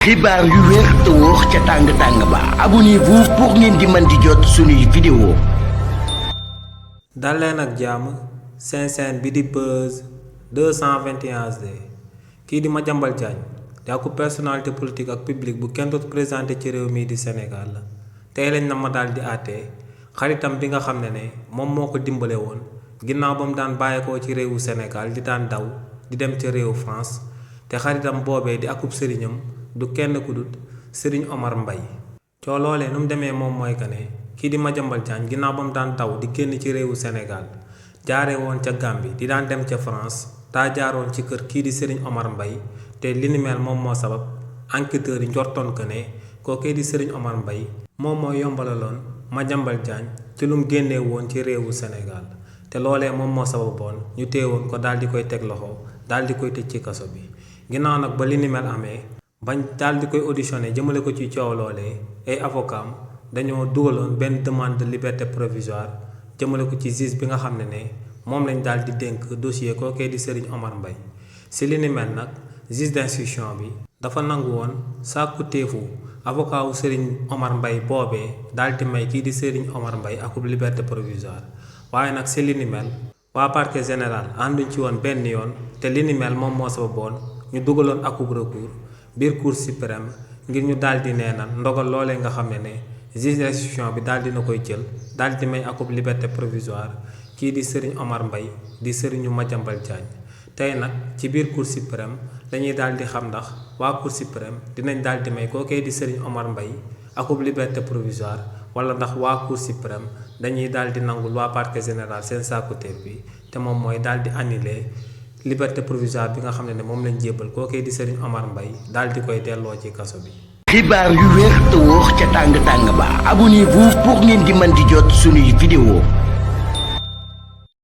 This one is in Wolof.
xibaar yu wér te wóor ca tàng ba abonnez-vous pour ngeen di mën di jot suñuy vidéo. dal leen ak jàmm seen bi di Buzz 221 HD kii di Madiambal Diagne di ak personnalité politique ak publique bu kenn dootu présenté ci réew mii di Sénégal la tey lañ na ma daal di àttee xaritam bi nga xam ne moom moo ko dimbale woon ginnaaw ba mu daan bàyyeekoo ci réewu Sénégal di daan daw di dem ca réewu France te xaritam boobee di akub sëriñam du kenn ku dut Serigne Omar Mbaye coo loolee nu mu demee moom mooy que ne kii di Madiambal Diagne ginnaaw ba mu daan daw di génn ci réewu Sénégal jaare woon ca Gambie di daan dem ca France daa jaaroon ci kër kii di Serigne Omar Mbaye te li ni mel moom moo sabab enquêteurs yi njortoon que ne kookee di Serigne Omar Mbaye moom moo yombalaloon Madiambal Diagne ci lu mu génnee woon ci réewu Sénégal te loolee moom moo sababoon ñu téewoon ko daal di koy teg loxo daal di koy tëj ci kaso bi ginnaaw nag ba li ni mel amee bañ daal di koy auditionné jëmale ko ci coow loolee ay avocat dañoo dugaloon benn demande de liberté provisoire jëmale ko ci juge bi nga xam ne moom lañ daal di dénk dossier kookee di Serigne Omar Mbaye si li ni mel nag juge d'instruction bi dafa nangu woon sàkku téefu avocat wu Serigne Omar Mbaye boobee daal di may kii di Serigne Omar Mbaye akub liberté provisoire waaye nag si li ni mel waa parquet général ànduñ ci woon benn yoon te li ni mel moom moo sababoon ñu dugaloon akub recours biir cour suprême ngir ñu daal di neenal ndogal loolee nga xam ne juge d'instruction bi daal dina koy jël daal di may akub liberté provisoire kii di Serigne Omar Mbaye di Serigne Madiambal Diagne tey nag ci biir cour suprême dañuy daal di xam ndax waa cour suprême dinañ daal di may kookee di Serigne Omar Mbaye akub liberté provisoire wala ndax waa cour suprême dañuy daal di nangul waa parquet général seen sàkkuteef bi te moom mooy daal di annuler liberté provisoire bi nga xam ne moom lañ jébbal kookee di Serigne Omar Mbaye daal di koy delloo ci kaso bi. xibaar yu wér te wóor ca tàng ba abonnez-vous pour ngeen di mën di jot suñuy vidéo.